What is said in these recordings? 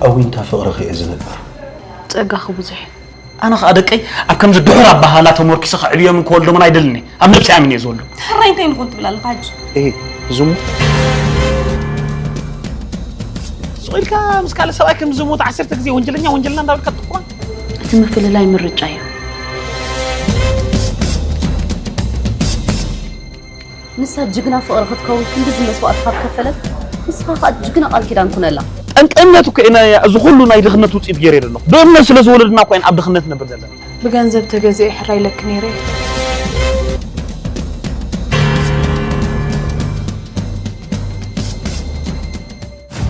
ኣዊንታ ፍቕርኺ እየ ዝነብር። ጸጋኺ ብዙሕ እዩ። ኣነ ኸዓ ደቀይ ኣብ ከምዚ ድሑር ኣባሃላ ተመርኪሰ ከዕብዮምን ክወልዶምን ኣይደልን እየ። ኣብ ነብሲ ኣሚነ እየ ዝወልዶ። ሕራይ እንታይ ንኹን ትብል ኣለኻ ሕጂ? እሂ፣ ዝሙ ስቕ ኢልካ ምስ ካልእ ሰብኣይ ከም ዝሙት ዓሰርተ ግዜ ወንጀለኛ ወንጀለኛ እንዳበልካ ትጥቁማ። እቲ ምፍልላይ ምርጫ እዩ። ንሳ ጅግና ፍቕሪ ክትከውን ክንድዚ መስዋእቲ ካብ ከፈለት፣ ንስኻ ከዓ ጅግና ቃል ኪዳን ኩነላ። ጠንቂ እምነት እኮ ኢና እዚ ኩሉ ናይ ድኽነት ውፅኢት ገይረ ዘለኹ። ብእምነት ስለ ዝወለድና እኮ ኢና ኣብ ድኽነት ነብር ዘለና። ብገንዘብ ተገዚኤ ሕራይ ኢለኪ ነይረ እየ።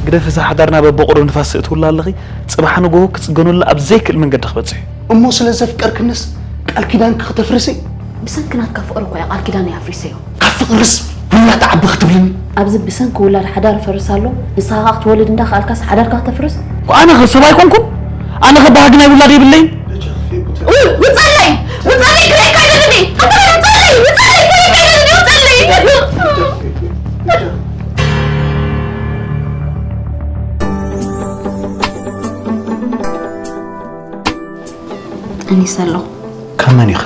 ግደፍ እዛ ሓዳርና በበቑሩ ንፋስ እትውላ ኣለኺ። ፅባሕ ንጎሆ ክፅገኑላ ኣብ ዘይክእል መንገዲ ክበፅሕ እዩ። እሞ ስለ ዘፍቀርክንስ ቃል ኪዳንኪ ክተፍርሲ? ብሰንኪ ናትካ ፍቕሪ እኮ እየ ቃል ኪዳነይ ኣፍሪሰዮ። ካብ ፍቕርስ ውላድ ዓቢ ክትብልኒ? ኣብዚ ብሰንኪ ውላድ ሓዳር ይፈርስ ኣሎ፣ ንስኻ ኸኣ ክትወልድ እንዳኸኣልካስ ሓዳርካ ክተፍርስ? ኣነ ኸ ሰብ ኣይኮንኩን? ኣነ ኸ ባህጊ ናይ ውላድ የብለይን? ውይ፣ ውጸለይ! ውጸለይ ክርእየካ ኣይደልን እየ! ኣታ ውጸለይ! ውጸለይ ክርእየካ ኣይደልን እየ! ውጸለይ! ጠኒሰ ኣለኹ። ካብ መን ኢኺ?